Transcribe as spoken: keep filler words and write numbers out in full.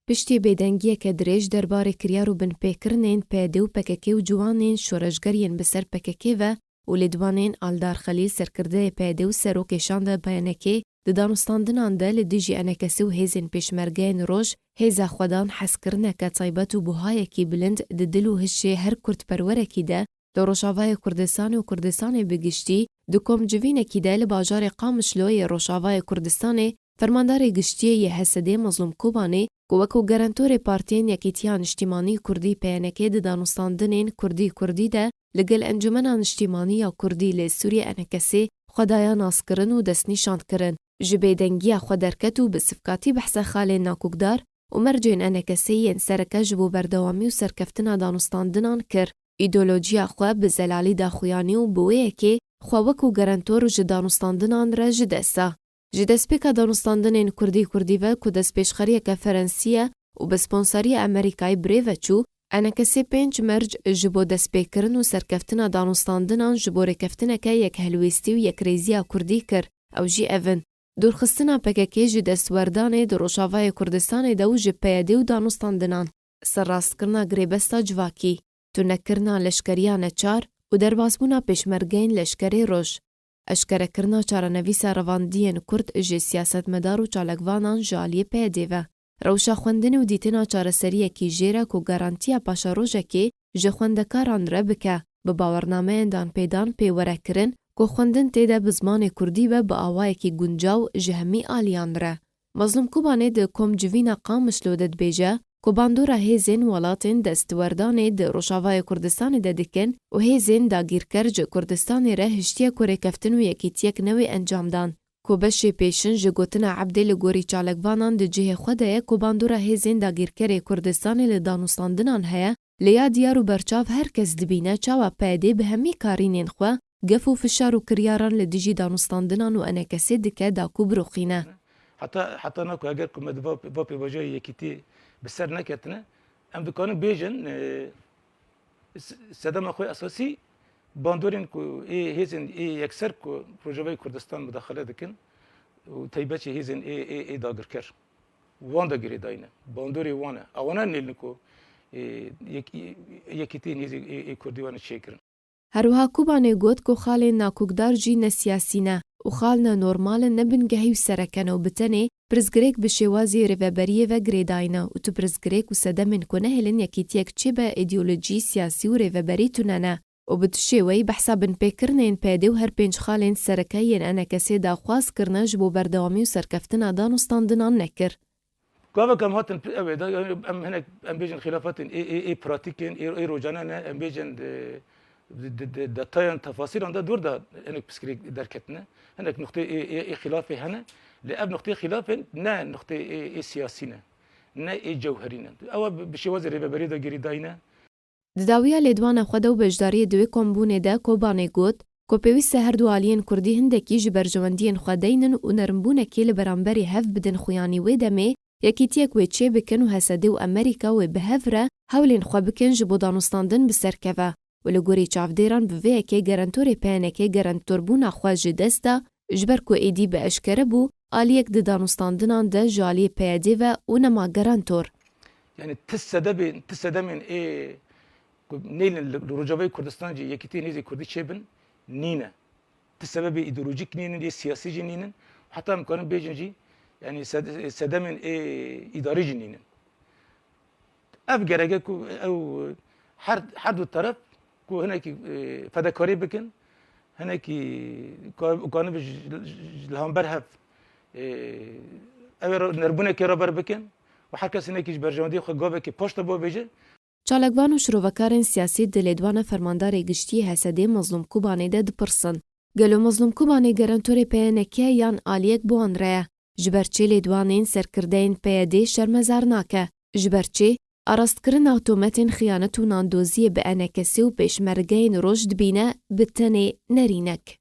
Piştî bêdengiyeke dirêj derbarê kiryar û binpêkirinên P Y D û P K K û ciwanên şoreşger yên bi ser P K K ve û lêdwanên Aldar Xelîl, serkirdeyê P Y D û serokê şanda P Y N K, di danûstandinan de li dijî E N K S û hêzên pêşmergeyên roj, hêza xwedan hezkirineke taybet û buhayekî bilind di dil û hişê her kurdperwerekî de, li Rojavayê Kurdistanê û Kurdistanê bi giştî, di komcivînekî de li bajarê Qamişlo yê Rojavayê Kurdistanê, Fermandarê Giştî yê H S D Mezlûm Kobanê, ku wekû gerentorê Partiyên Yekîtiya Niştîmanî Kurdî P Y N K di danûstandinên Kurdî-Kurdî de li gel Encûmena Niştîmanî ya Kurdî li Sûriyê E N K S'ê xwe daya naskirin û destnîşankirin, ji bêdengiya xwe derket û bi sivkatî behsa xalên nakokdar û mercên E N K S'ê yên sereke ji bo berdewamî û serkeftina danûstandinan kir. Îdeolojiya xwe bi zelalî daxuyanî û bi wê yekê xwe wekû gerentor ji danûstandinan re ji dest da. Ji destpêka danûstandinên Kurdî-Kurdî ve ku destpêşxeriyeke Ferensî ye û bi sponsoriya Amerîkayê bi rê ve çû, E N K S'ê pênc merc ji bo destpêkirin û serkeftina danûstandinan ji bo rêkeftineke yekhelwêstî û yekrêziya Kurdî kir. Ew jî ev in: dûrxistina P K K ji destwerdanê di Rojavayê Kurdistanê de û ji P Y D û danûstandinan, serrastkirina girêbesta civakî, tunekirina leşkeriya neçar û derbasbûna pêşmergeyên leşkerê roj, eşkerekirina çarenivîsa revandiyên Kurd ji siyasetmedar û çalakvanan ji aliyê P Y D'ê ve, rewşa xwendinê û dîtina çareseriyekî jêr e ku garantiya paşerojekê ji xwendekaran re bike, bi bawernameyên danpêdan pê were kirin ku xwendin tê de bi zimanê kurdî be bi awayekî guncaw ji hemî aliyan re. Mezlûm Kobanê di komcivîna Qamişlo de dibêje ku bandora hêzên welatên destwerdanê di Rojavayê Kurdistanê de dikin û hêzên dagîrker ji Kurdistanê re hiştiye ku rêkeftin û yekîtiyek newê encam dan, ku beşê pêşin ji gotina Ebdê li gorî çalakvanan di cihê xwe de ye ku bandora hêzên dagîrkerê Kurdistanê li danûstandinan heye, lê ya diyar û berçav her kes dibîne çawa P Y D bi hemî karînên xwe gef û fişar û kiryaran li dijî danûstandinan û E N K S'ê dike da ku biroxîne. Heta, heta na ku eger ku me di va, va pêvajoya yekîtiyê bi ser neketine, em dikarin bêjin, e, s-, sedema xwe esasî bandorên ku ê hêzên ê yekser ku Rojavayê Kurdistan mudaxele dikin û teybeçî hêzên ê, ê, ê dagirker, wan de girêdayî ne. Bandorê wan e. Ewana nêlin ku, ê, yek-, yekîtiyên hêzên ê, ê Kurdî wan çêkirin. Herwiha Kobanê got ku xalên nakokdar jî ne siyasî ne û xal ne normal in, ne bingehî û sereke ne û bi tenê pirsgirêk bi şêwazê rêveberiyê ve girêdayî ne û tu pirsgirêk û sedemên ku nehêlin yekîtiyek çêbe îdeolojî, siyasî û rêveberî tune ne û bi tu şêweyî behsa binpêkirinên P Y D û her pênc xalên sereke yên E N K S'ê daxwaz kirine ji bo berdewamî û serkeftina danûstandinan nekir. Gavek em hatin pi-, ew ê de, em hinek, em bêjin xilafetên ê, ê, ê pratîkên, ê, ê rojane ne, em bêjin di, di, di, di detayan, tefasîran de dor de hinek pirsgirêk derketine. Hinek nuqtê ê, ê, ê xilafê hene. Lê ev nuqtê xilafên ne nuqtê ê, ê siyasî ne. Ne ê cewherî ne. Ew bi, bi şêwazê rêveberî de girêdayî ne. Di dawiya lêdwana xwe de û beşdariyê di wê kombûnê de Kobanê got ku pêwîst e her du aliyên kurdî hindekî ji berjewendiyên xwe deynin û nermbûnekê li beramberî hev bidin xuyanî wê demê yekîtiyek wê çêbikin û H S D û Amerîka wê bi hev re hewlên xwe bikin ji bo danûstandin bi ser keve û li gorî çavdêran bi vê yekê gerentorê P Y N K gerentorbûna xwe ji dest da, ji ber ku êdî bi eşkere bû, aliyek di danûstandinan de ji aliyê P Y D ve û nema gerentor. Yani ti sedebên, ti sedemên ê ku nêlin li, li Rojavayê Kurdistan jî yekîtiyên hêzên Kurdî çêbin, nîne. Ti sebebê îdeolojîk nînin, yê siyasî jî nînin. Heta em karin bêjin jî, yani sed-, sedemên ê îdarî jî nînin. Ev gereke ku ew her, her du teref ku hinekî, e, fedekarî bikin, hinekî ka-, karin ji, ji, li hember hev, e, ew ê re-, nerbûnekê raber bikin û her kes hinekî ji berjewendiyê xwe gavekê paş de bavêje. Çalakvan û şirovekarên siyasî di lêdwana Fermandarê Giştî H S D'ê Mezlûm Kobanê de dipirsin, gelo Mezlûm Kobanê gerentorê P Y N K yan aliyek bi wan re ye? Ji ber çi lêdwanên serkirdeyên P Y D'ê şermezar nake? Ji ber çi arastkirina tometên xiyanet û nandoziyê bi E N K S'ê û pêşmergeyên roj dibîne bi tenê nerînek?